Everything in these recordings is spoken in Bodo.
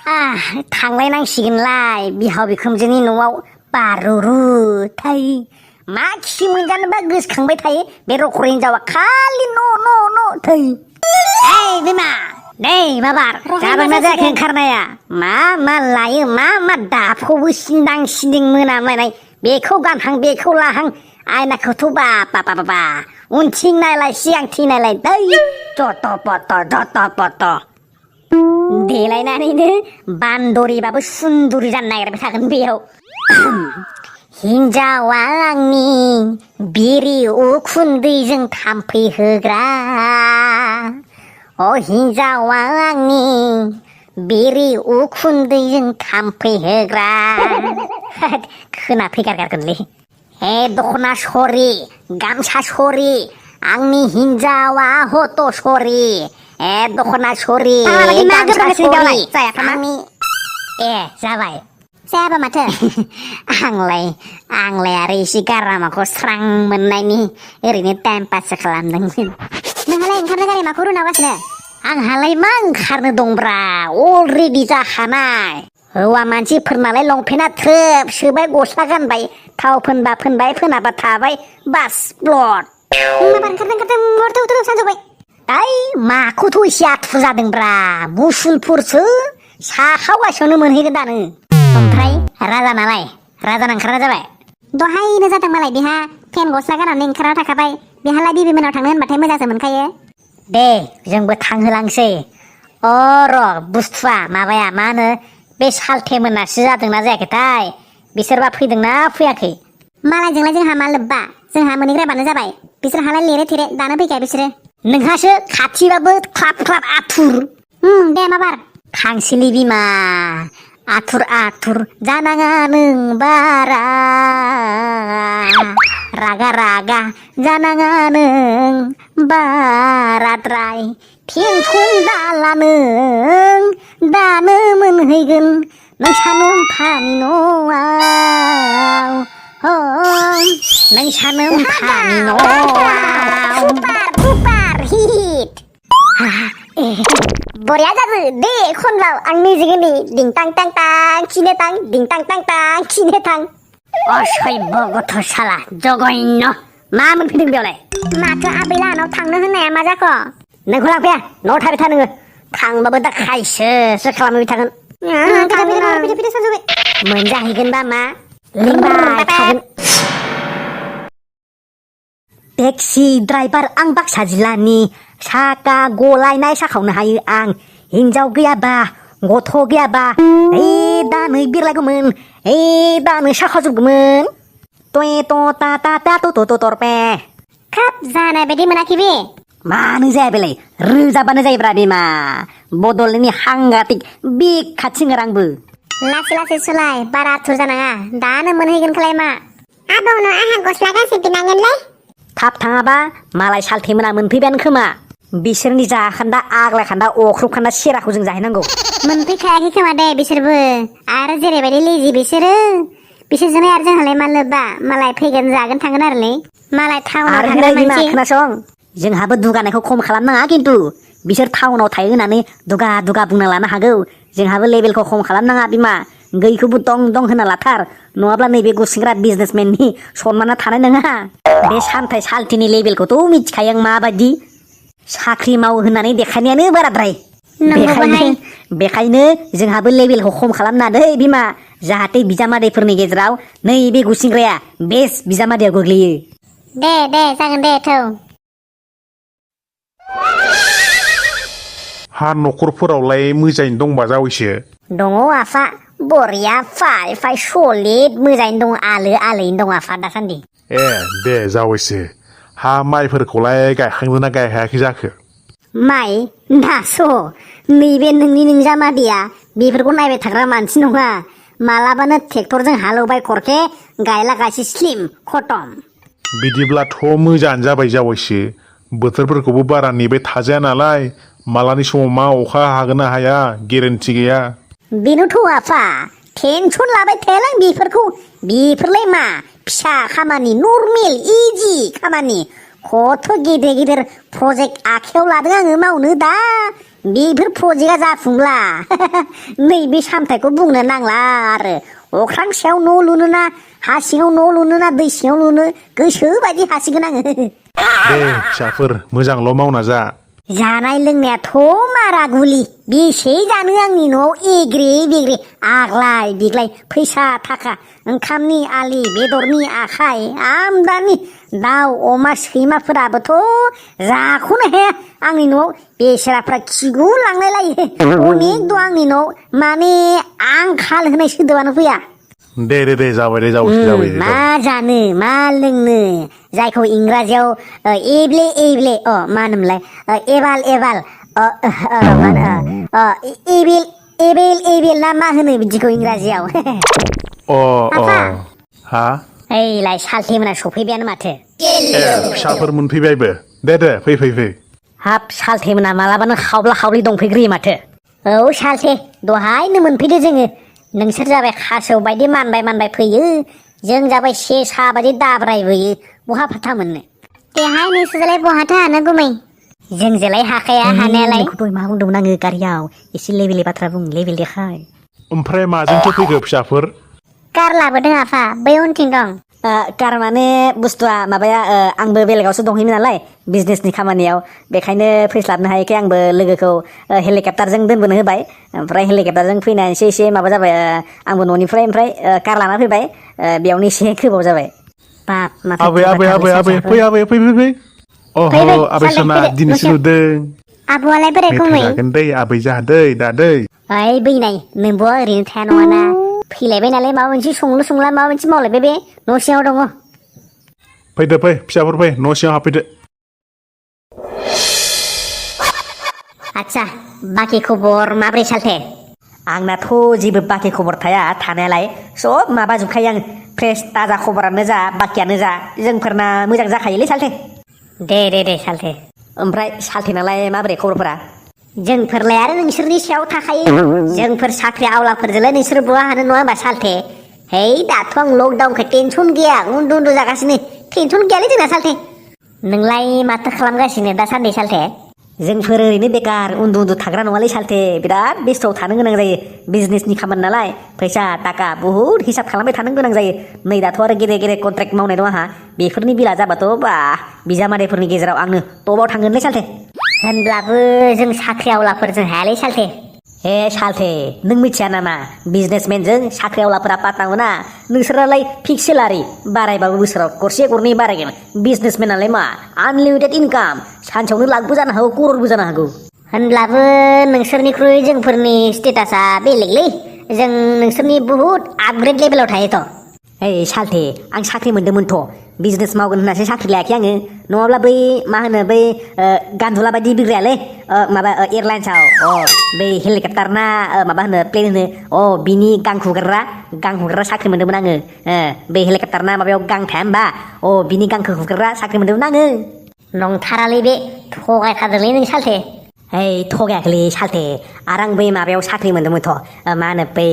थांलायनांसिगोनलाय बिहाव बिखुनजोनि न'आव बारुरु थाय मा खि मोनजानोबा गोसोखांबाय थायो बे रखर हिनजावा खालि न' थै ओइ बिमा नै माबार जाबायना जायाखै ओंखारनाया मा लायो मा दाफखौबो सिन्दिं मोनामलायनाय बेखौ गानहां बेखौ लाहां आयनाखौथ' बा उनथिं नायलाय सिगांथिं नायलाय दै जत पत देलायनानैनो बान्दरिबाबो सुन्दुरि जानो नागिरबाय थागोन बेयाव हिन्जावा आंनि बिरि उखुन्दैजों थाम्फै होग्रा हिन्जावा आंनि बिरि उखुन्दैजों थाम्फै होग्रा खोनाफैगारगारगोनलै दख'ना सरि गामसा सरि आंनि हिन्जावा हत सरि दख'ना सरि गामसा सरि आंनि जाबाय जायाबा माथो आंलाय आरो एसे गारामाखौ स्रां मोननायनि ओरैनो टाइम पाससो खालामदोंमोन नोंहालाय ओंखारनो गारि माखौ रुनावगासिनो आंहालाय मा ओंखारनो दंब्रा अलरेडि जाखानाय हौवा मानसिफोरनालाय लंपेन्टआ थ्रोब सोबाय गस्ला गानबाय थाव फोनबा फोनबाय फोनाबा थाबाय बास ब्लड ओंखारदों सानजोब्बाय दाय माखौथ' एसे आथुर जादोंब्रा मुसुलफोरसो साखावगासेयावनो मोनहैगोन दानो ओमफ्राय राजाना ओंखारना जाबाय दहायनो जादों मालाय बेहा फेन गस्ला गाननानै ओंखारना थाखाबाय बेहालाय बिबि मोनाव थांनो होनबाथाय मोजांसो मोनखायो दे जोंबो थांहोलांसै र' बुस्थुआ माबाया मा होनो बे सालथे मोनासो जादोंना जायाखैथाय बिसोरबा फैदोंना फैयाखै मालायजोंलाय जोंहा मा लोब्बा जोंहा मोनहैग्राबानो जाबाय बिसोरहालाय लेरे थेरे दानो फैखाया बिसोरो नोंहासो खाथिबाबो ख्लाब आथुर दे माबार थांसैलै बिमा आथुर जानाङा नों बारा रागा जानाङा नों बाराद्राय टेनसन दाला नों दानो मोनहैगोन नों सानोम्फानि न'आव नों सानोम्फानि न'आव सुपार हिट बरिया जादो दे खनलाव आं निजेनि दिं तां तां तां खिने तां दिं तां तां तां खिने तां असभ्य गथ' साला जघन्य मा मोनफैदों बेयावलाय माथो आबै लाहानाव थांनो होननाया मा जाखो नोंखौ लांफाया न'आव थाबाय था नोङो थांबाबो दा खायसोसो खालामबाय थागोन मोनजाहैगोनबा मा लिंबाय थागोन टेक्सि ड्राइभार आं बाक्सा जिल्लानि साका गलायनाय साखावनो हायो आं हिन्जाव गैयाबा गथ' गैयाबा दानो बिरलायगौमोन दानो साखाजोबगौमोन टरपे खाब जानाय बायदि मोनाखै बे मानो जाया बेलाय रोजाबानो जायोब्रा बिमा बड'लेण्डनि हांगाटिक बे खाथिङो आंबो लासै सोलाय बारा आथुर जानाङा दानो मोनहैगोन खालाय मा आबौनो आंहा गस्ला गांसे बिनांगोनलै थाब थाङाबा मालाय सालथे मोना मोनफैबायानो खोमा बिसोरनि जाखान्दा आग्लायखान्दा अख्रुबखान्दा सेराखौ जों जाहैनांगौ मोनफैखायाखै खोमा दे बिसोरबो आरो जेरैबायदि लेजि बिसोरजोंलाय आरो जोंहालाय मा लोब्बा मालाय फैगोन जागोन थांगोन आरोलै मालाय टाउनाव थाग्रा मानसि खोनासं जोंहाबो दुगानायखौ खम खालामनाङा खिन्थु बिसोर टाउनाव थायो होननानै दुगा बुंना लानो हागौ जोंहाबो लेभेलखौ खम खालामनाङा बिमा गैखौबो दं होना लाथार नङाब्ला नैबे गुसिंग्रा बिजनेसमेननि सनमाना थानाय नङा बे सानथाय सालथिनि लेभेलखौथ' मिथिखायो आं माबायदि साख्रि मावो होननानै देखायनायानो बाराद्राय बेखायनो जोंहाबो लेभेलखौ खम खालामना दै बिमा जाहाथे बिजामादैफोरनि गेजेराव नैबे गुसिंग्राया बेस्ट बिजामादैयाव गोग्लैयो दे जागोन दे थौ हा न'खरफोरावलाय मोजाङैनो दंबा जावैसो दङ आफा बरिया फाय सलिड मोजाङैनो दं आलोयैनो दं आफा दासान्दि दे जावैसो हा माइफोरखौलाय गायखांदोंना गायखायाखै जाखो माइ दास' नैबे नों जामादैया बेफोरखौ नायबाय थाग्रा मानसि नङा मालाबानो ट्रेक्टरजों हालौबाय खरखे गायला गायसि स्लिम खतम बिदिब्लाथ' मोजाङानो जाबाय जावैसो बोथोरफोरखौबो बारा नेबाय थाजाया नालाय मालानि समाव मा अखा हागोन ना हाया गेरेन्टि गैया बेनोथ' आफा टेनसन लाबाय थायालां बेफोरलाय मा फिसा खामानि नर्मेल इजि खामानि खथ' गेदेर प्रजेक्ट आखायाव लादों आङो मावनो दा बेफोर प्रजेक्टआ जाफुंला नैबे सामथाइखौ बुंनो नांला आरो अख्रां सायाव न' लुनो ना हा सिङाव न' लुनो ना दै सिङाव लुनो गोसो बायदि हासिगोन आङो दे फिसाफोर मोजांल' मावना जा जानाय लोंनायाथ' मारा गुलि बेसे जानो आंनि न'आव एग्रे बेग्रे आग्लाय बिग्लाय फैसा थाखा ओंखामनि आलि बेदरनि आखाइ आमदानि दाउ अमा सैमाफोराबोथ' जाख'नो हाया आंनि न'आव बेसेराफ्रा खिगु लांलाय लायो अनेक दं आंनि न'आव माने आंखाल होनाय सोदोबानो फैया दे जाबाय जाबाय मा जानो मा लोंनो जायखौ इंराजियाव एबले एबले मा होनोमोनलाय एबाल एबाल एबेल एबेल एबेल ना मा होनो बिदिखौ इंराजियाव हा ओइलाय सालथे मोना सफैबायानो माथो फिसाफोर मोनफैबायबो दे फै हाब सालथे मोना मालाबानो खावब्ला खावब्लि दंफैग्रोयो माथो औ सालथे दहायनो मोनफैदो जोङो नोंसोर जाबाय खासेव बायदि मानबाय फैयो जों जाबाय सेसा बायदि दाब्रायबोयो बहा फाथा मोननो देहाय नोंसोरलाय बहाथो हानो गुमै जोंजोंलाय हाखाया हानायालाय दहाय मा बुंदोंमोन आङो गारियाव एसे लेबेले बाथ्रा बुं लेबेल देखाय ओमफ्राय माजोंथो फैखो फिसाफोर कार लाबोदों आफा बै उनथिं दं कार माने बुस्थुआ माबाया आंबो बेलेगावसो दंहैयोमोन नालाय बिजनेसनि खामानियाव बेखायनो फैस्लाबनो हायैखाय आंबो लोगोखौ हेलिकप्टारजों दोनबोनो होबाय ओमफ्राय हेलिकप्टारजों फैनानै एसे माबा जाबाय आंबो न'निफ्राय ओमफ्राय कार लाना फैबाय बेयावनो एसे गोबाव जाबाय बाप आबै फै आबै सना दिनैसो नुदों आब'आलाय बोरै गुमै जागोन दै आबै जादै दादै ओइ बैनाय नोंब'आ ओरैनो थाया नङाना फैलायबाय नालाय माबा मोनसे संला माबा मोनसे मावलायबाय बे न' सिङाव दङ फैदो फिसाफोर फै न' सिङाव हाबफैदो आच्छा बाखि खबर माब्रै सालथे आंनाथ' जेबो बाखि खबर थाया थानायालाय सब माबाजोबखायो आं फ्रेस ताजा खबरानो जा बाखियानो जा जोंफोरना मोजां जाखायोलै सालथे दे सालथे ओमफ्राय सालथेनालाय माबोरै खबरफोरा जोंफोरलाय आरो नोंसोरनि सायाव थाखायो जोंफोर साख्रि आवलाफोरजोंलाय नोंसोर बहा हानो नङा होनबा सालथे है दाथ' आं लकडाउनखाय टेनसन गैया उन्दु जागासिनो टेनसन गैयालै जोंना सालथे नोंलाय माथो खालामगासिनो दासान्दि सालथे जोंफोर ओरैनो बेकार उन्दु थाग्रा नङालै सालथे बिराद बेस्थ'आव थानो गोनां जायो बिजनेसनि खामानि नालाय फैसा थाखा बुहुद हिसाब खालामबाय थानो गोनां जायो नै दाथ' आरो गेदेर कन्ट्रेक्ट मावनाय दं आंहा बेफोरनि बिला जाबाथ' बा बिजामादैफोरनि गेजेराव आंनो टपाव थांगोनलै सालथे होनब्लाबो जों साख्रि आवलाफोरजों हायालै सालथे हे सालथे नों मिथिया नामा बिजनेसमेनजों साख्रि आवलाफोरा पात्ता मोना नोंसोरालाय फिक्स सेलारि बारायबाबो बोसोराव गरसे गरनै बारायगोन बिजनेसमेनालाय मा आनलिमिटेड इनकाम सानसेयावनो लाखबो जानो हागौ कररबो जानो हागौ होनब्लाबो नोंसोरनिख्रुइ जोंफोरनि स्टेटासा बेलेगलै जों नोंसोरनि बुहुद आपग्रेड लेभेलाव थायोथ' ओइ सालथे आं साख्रि मोन्दोंमोनथ' बिजनेस मावगोन होननासो साख्रि लायाखै आङो नङाब्ला बै मा होनो बै गान्दुला बायदि बिरग्रायालै माबा एयारलाइन्सआव बै हेलिकप्टार ना माबा होनो प्लेन होनो बिनि गां हुगारग्रा साख्रि मोन्दोंमोन आङो बै हेलिकप्टार ना माबायाव गां थाया होमबा बिनि गांखौ हुगारग्रा साख्रि मोन्दोंमोन आङो नंथारालै बे थगायखादोंलै नों सालथे ओइ थगायाखैलै सालथे आरो आं बै माबायाव साख्रि मोन्दोंमोनथ' मा होनो बै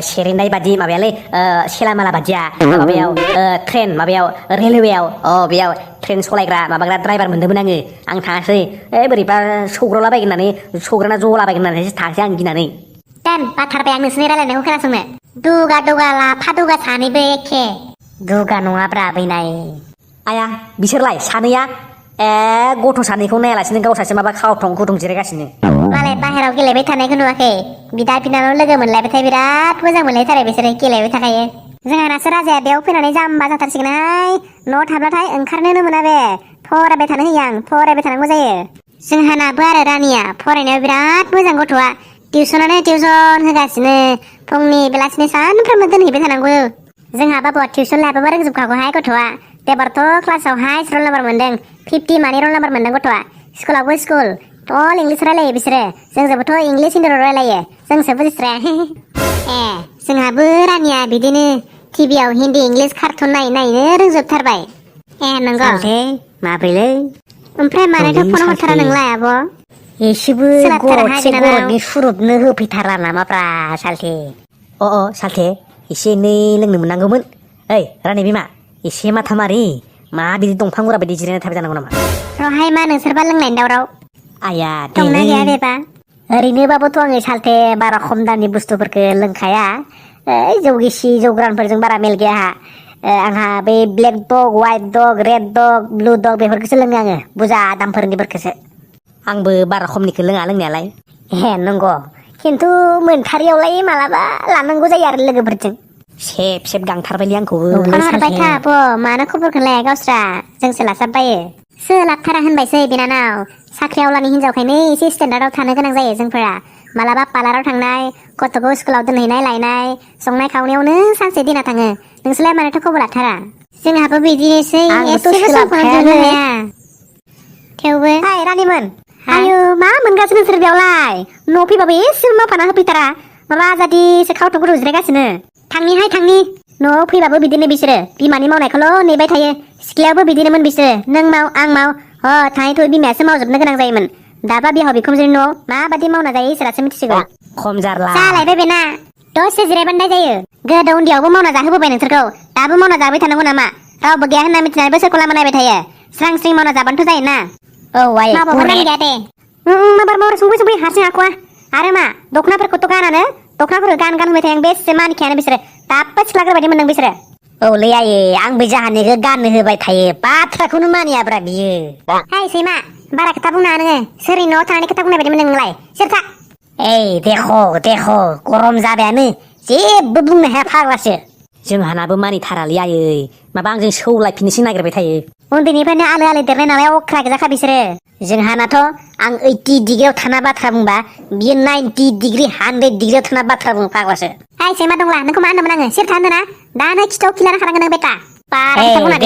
सेरेनाय बादि माबायालै सेलामाला बादिया माबायाव ट्रेन माबायाव रेलवेयाव बेयाव ट्रेन सालायग्रा माबाग्रा ड्राइभार मोन्दोंमोन आं थाङासै बोरैबा सौग्रावलाबायगोन होननानै सौग्राना जलाबायगोन होननानैसो थाङासै आं गिनानै बाथारबाय आं नोंसोरनि रायलायनायखौ खोनासंनो दुगा लाफा दुगा सानैबो एखे दुगा नङाब्रा बैनाय आया बिसोरलाय सानैया गथ' सानैखौ नायालासिनो गावसासो माबा खावथं जिरायगासिनो मालाय बाहेराव गेलेबाय थानायखौ नुवाखै बिदा बिनानाव लोगो मोनलायबाथाय बिराद मोजां मोनलायथारो बिसोरो गेलेबाय थाखायो जोंहानासो राजाया बेयाव फैनानै जाम्बा जाथारसिगोनहाय न'आव थाब्लाथाय ओंखारनोनो मोना बे फरायबाय थानो होयो आं फरायबाय थानांगौ जायो जोंहानाबो आरो रानिया फरायनायाव बिराद मोजां गथ'आ टिउसनानो टिउसन होगासिनो फुंनि बेलासिनि सानफ्रोमबो दोनहैबाय थानांगौ जोंहा बाबुआ टिउसन लायाबाबो रोंजोबखागौहाय गथ'आ देबारथ' क्लासाव हाइस्ट रल नाम्बार मोनदों 50 मानि रल नाम्बार मोनदों गथ'आ स्कुलावबो स्कुल अल इंलिस रायलायो बिसोरो जोंजोंबोथ' इंलिस हिन्दील' रायलायो जोंसो बुजिस्राया जोंहाबो रानिया बिदिनो टिभियाव हिन्दी इंलिस कार्टुन नायनो रोंजोबथारबाय नंगौ माब्रैलै ओमफ्राय मानोथो फन हरथारा नोंलाय आब' एसेबो गरदनि सुरुबनो होफैथारा नामाब्रा सालथे सालथे एसे एनै लोंनो मोननांगौमोन ओइ रानि बिमा एसे माथा मारि मा बिदि दंफां मुरा बायदि जिरायना थाबाय जानांगौ नामा रहाय मा नोंसोरबा लोंनायनि दावराव आया दंना गैया बेबा ओरैनोबाबोथ' आङो सालथे बारा खम दामनि बुस्थुफोरखौ लोंखाया जौ गिसि जौ गोरानफोरजों बारा मेल गैया आंहा बे ब्लेक डग व्हाइट डग रेड डग ब्लु डग बेफोरखौसो लोङो आङो बुरजा दामफोरनिफोरखौसो आंबो बारा खमनिखौ लोङा लोंनायालाय हे नंगौ खिन्थु मोनथारियावलाय मालाबा लानांगौ जायो आरो लोगोफोरजों सेब गांथारबायलै आंखौबो फन हरबाय था आब' मानो खबरखौ लाया गावस्रा जोंसो लासाबबायो सोलाबथारा होनबायसै बिनानाव साख्रि आवलानि हिनजावखायनो एसे स्टेन्डार्डआव थानो गोनां जायो जोंफोरा मालाबा पार्लाराव थांनाय गथ'खौ स्कुलाव दोनहैनाय लायनाय संनाय खावनायावनो सानसे दिना थाङो नोंसोरलाय मानोथो खबर लाथारा जोंहाबो बिदिनोसै एसेबो समखौनो दिहुननो हाया थेवबो हाय रानिमोन आयु मा मोनगासिनो नोंसोर बेयावलाय न' फैबाबो एसेबो मावफाना होफैथारा राजादिसो खावथं गुदुं जिरायगासिनो थांनिहाय थांनि न'आव फैबाबो बिदिनो बिसोरो बिमानि मावनायखौल' नेबाय थायो सिख्लायावबो बिदिनोमोन बिसोरो नों माव आं माव थाङै थुयै बिमायासो मावजोबनो गोनां जायोमोन दाबा बिहाव बिखुनजोनि न'आव माबादि मावना जायो इसोरासो मिथिसिगौ खम जारला जालायबाय बेना दसे जिरायबानो जायो गोदो उन्दैयावबो मावना जाहोबोबाय नोंसोरखौ दाबो मावना जाबाय थानांगौ नामा रावबो गैया होनना मिथिनानैबो सोरखौ लामा नायबाय थायो स्रां स्रिं मावना जाबानोथ' जायोना औ आइ मावबाबो गैया दे माबार मावरा संबाय हारसिं हाख'वा आरो मा दख'नाफोरखौथ' गानानो दख'नाफोरखौ गान होबाय थायो आं बेसे मानिखायानो बिसोरो दाबो सिख्लाग्रा बायदि मोनदों बिसोरो औलै आयै आंबो जाहानिखौ गाननो होबाय थायो बाथ्राखौनो मानियाब्रा बियो हाय सैमा बारा खोथा बुंनाङा नोङो सोरनि न'आव थानानै खोथा बुंनाय बायदि मोनदों नोंलाय सोरथा देख' गरम जाबायानो जेबो बुंनो हाया फाग्लासो जोंहानाबो मानिथारालै आयै माबा आंजों सौलायफिननोसो नागिरबाय थायो उन्दैनिफ्रायनो आलो आलो देरनाय नालाय अख्रा गोजाखा बिसोरो जोंहानाथ' आं 80 डिग्रियाव थाना बाथ्रा बुंबा बियो 90 डिग्रि 100 डिग्रियाव थाना बाथ्रा बुङो फाग्लासो हाय सैमा दंला नोंखौ मा होनदोंमोन आङो सोरथा होनदों ना दानो खिथाव खिलाना खानांगोन नों बेटा बारा खोथा बुंना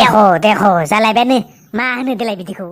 देख' जालायबायानो मा होनो देलाय बिदिखौ